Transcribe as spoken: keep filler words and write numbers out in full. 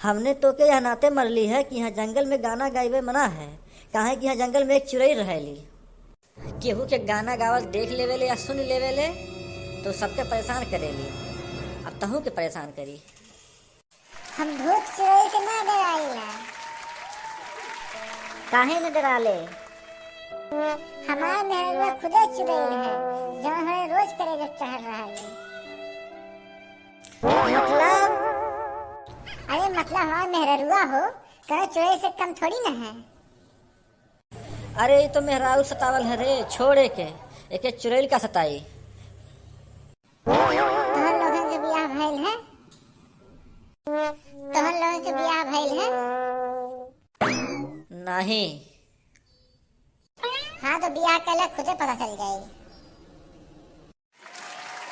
हमने तोके यह नाते मरली है कि यहाँ जंगल में गाना गाइबे मना है, काहे कि यहाँ जंगल में एक चुरई रहेली। केहू के गाना गावल देख लेवेले या सुन लेवेले, तो सबके परेशान करेली। अब तहू के परेशान करी। हम भूत चुड़ैल से ना डराइला। काहे न डराले? हमार मेहरुआ खुदे चुड़ैल है, जौन हमें रोज करेजा चढ़ रहा है। मतलब? अरे मतलब हमार मेहरुआ हो, कौनो चुड़ैल से कम थोड़ी ना है। अरे, ई तो मेहरारू सतावल है रे, छोड़ एके, एके चुड़ैल का सताई। तोहर लोगन के बियाह भइल है? तोहर लोगन के बियाह भइल है? नहीं। हाँ, तो बियाह कइले खुदे पता चल जाई।